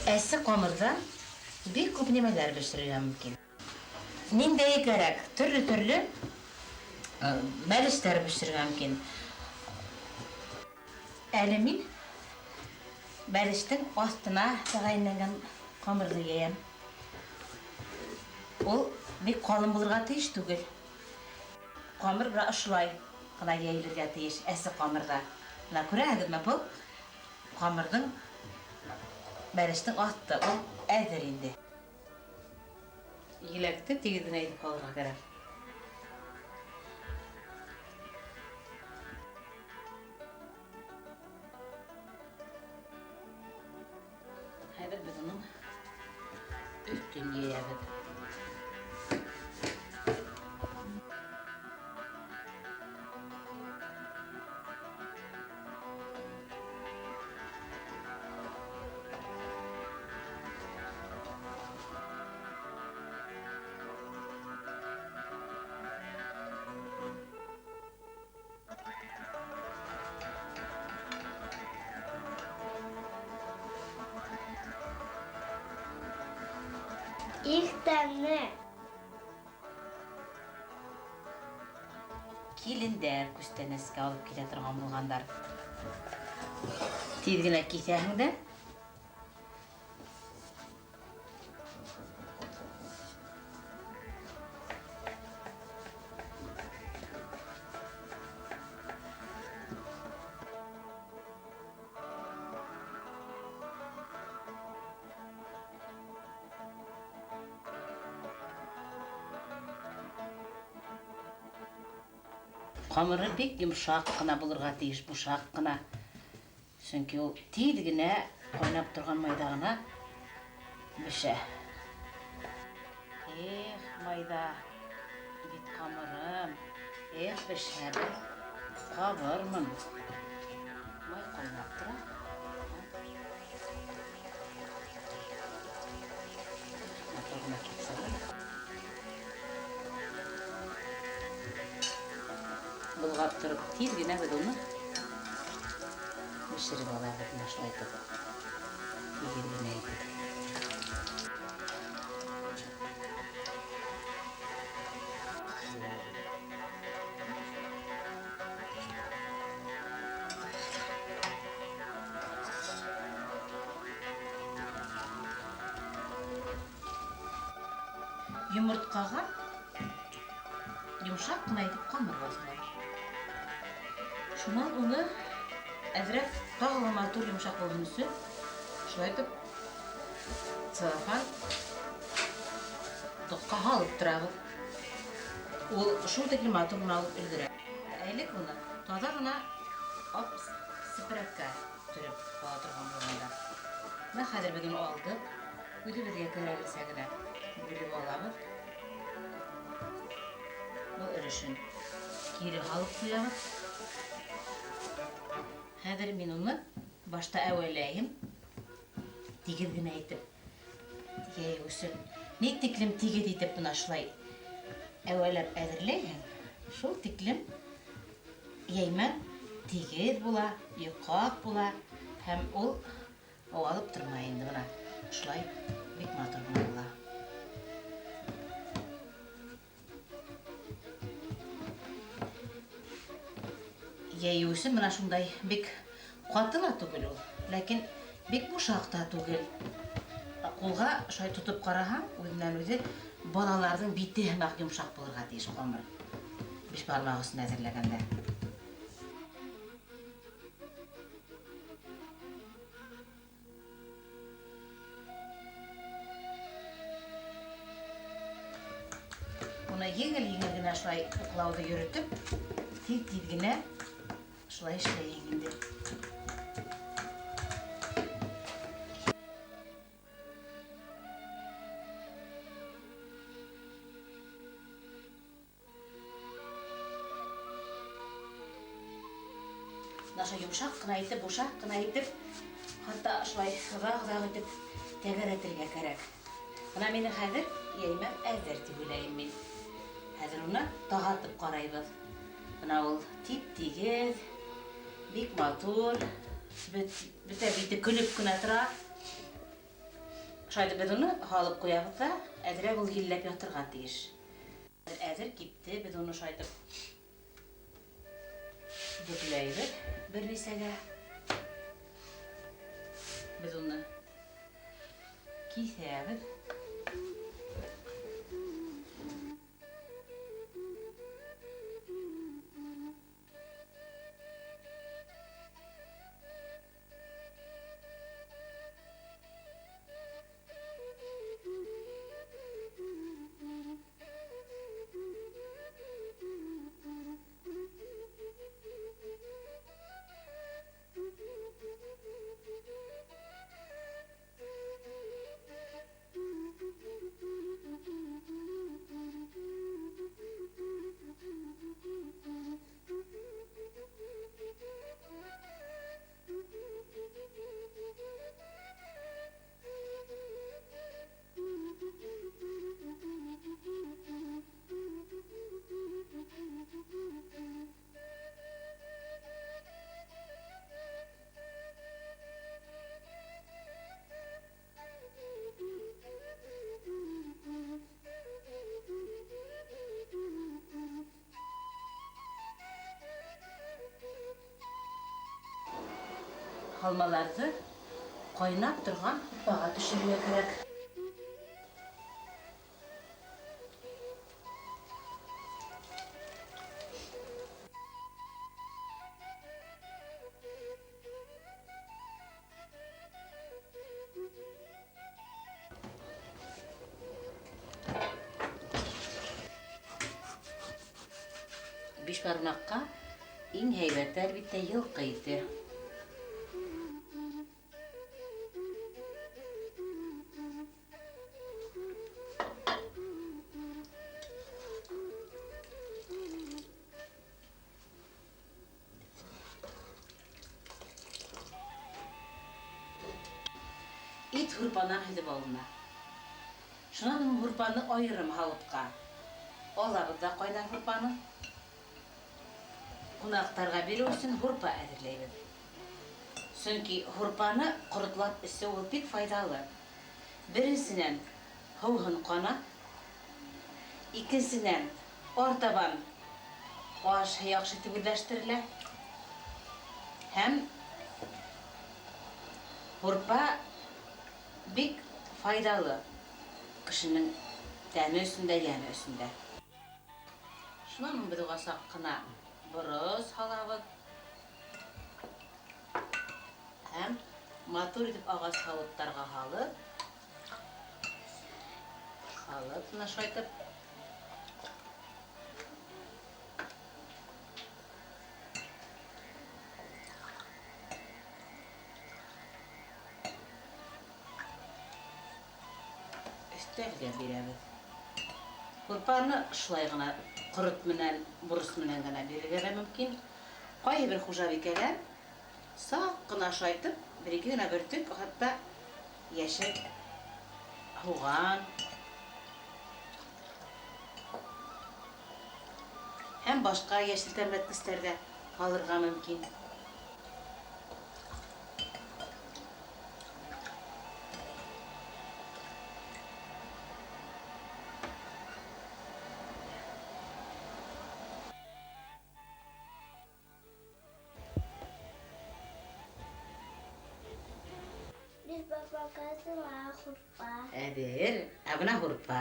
Әсе ҡамырҙан бик күп нәмәләр бешерергә мөмкин. Ниндәйе кәрәк, төрлө-төрлө бәлештәр бешерергә мөмкин. Әле мин бәлештең аҫтына тәғәйенләнгән ҡамырҙы йәйәм. Ул бик ҡалын булырға тейеш түгел. Ҡамыр менә ошолай ғына йәйелергә тейеш, әсе ҡамырҙа. Менә күрәһегеҙме, был ҡамырҙың бәлештең аҫты, ул әҙер инде. Еләкте тигеҙ генә итеп һалырға кәрәк. Хәҙер беҙ уның өҫтөн йәйәбеҙ. Их тәмле! Килендәр күстәнәскә алып килә торған булғандар. Тиҙ генә киҫәһең дә. Ҡамыры бик йомшаҡ ҡына булырға тейеш, бушаҡ ҡына. Сөнки ул тиҙ генә ҡайнап торған майҙа ғына бешә. Эх, майҙа бит ҡамырым. Эх, бешһә бер ҡабырмын. Май ҡайнап тора. Матур ғына килеп сыға. Болғап тороп, тиҙ генә беҙ уны бешереп алабыҙ, менә шулай итеп. Тигеҙ генә итеп. Йомортҡаға йомшаҡ ҡына итеп ҡамыр баҫыла. Шунан уны әҙерәк тағы ла матур йомшаҡ булһын өсөн шулай итеп целлофан тоҡҡа һалып торабыҙ. Ул шул тиклем матур ғына алып өлгөрә. Элек уны таҙа ғына ап сепрәккә төрөп ала торған булғандар. Менә хәҙер беҙ уны алдыҡ, үҙебеҙгә кәрәгенсә генә бүлеп алабыҙ. Был өлөшөн кире һалып ҡуябыҙ. Хәҙер мин уны башта әүәләйем, тигеҙ генә итеп йәйеү өсөн. Ни тиклем тигеҙ итеп бына шулай әүәләп әҙерләйһең, шул тиклем йәймәң тигеҙ була, йоҡаҡ була һәм ул ыуалып тормай инде, бына шулай бик матур ғына була. Йәйеү өсөн бына шундай бик ҡаты ла түгел ул, ләкин бик бушаҡ та түгел. Ҡулға шулай тотоп ҡараһаң, үҙенән үҙе балаларҙың бите һымаҡ йомшаҡ булырға тейеш ҡамыр. Бишбармаҡ өсөн әҙерләгәндә. Уны еңел-еңел генә шулай уҡлауҙы йөрөтөп, тиҙ-тиҙ генә шулай эшләйһең инде. Наша йомшаҡ ҡына итеп, бушаҡ ҡына итеп, хатта шулай ваҡ-ваҡ итеп тәгәрәтергә кәрәк. Бына минең хәҙер йәймәм әҙер тип уйлайым мин. Хәҙер уны тағатып ҡарайбыҙ. Бына ул тип-тигеҙ, бик матур, бөтә бите көлөп кенә тора. Шулай итеп беҙ уны һалып ҡуябыҙ ҙа, әҙерәк ул елләп ятырға тейеш. Әҙер кипте, беҙ уны шулай итеп бөкләйбеҙ бер нисәгә. Беҙ уны киҫәбеҙ. Алмаларҙы ҡайнап торған һурпаға төшөрөргә кәрәк. Бишбармаҡҡа иң һәйбәте, әлбиттә, йылҡы ите. Ит һурпанан һөҙөп алына. Шунан һуң һурпаны айырым һауытҡа алабыҙ ҙа ҡайнар һурпаны. Ҡунаҡтарға биреү өсөн һурпа әҙерләйбеҙ. Сөнки һурпаны ҡоротлап эсеү ул бик файҙалы. Беренсенән, һыуһын ҡана. Икенсенән, артабан аш яҡшы итеп үҙләштерелә. Һәм һурпа бик файҙалы кешенең тәне өсөн дә, йәне өсөн дә. Шунан һуң беҙ уға саҡ ҡына борос һалабыҙ. Һәм матур итеп ағас һауыттарға һалып, бына шулай итеп өҫтәлгә бирәбеҙ. Һурпаны шулай ғына ҡорот менән, борос менән генә бирергә лә мөмкин. Ҡайһы бер хужабикәләр саҡ ҡына шулай итеп, бер-ике генә бөртөк, хатта йәшел һуған һәм башҡа йәшел тәмләткестәр ҙә һалырға мөмкин. Әҙер. Ә бына һурпа.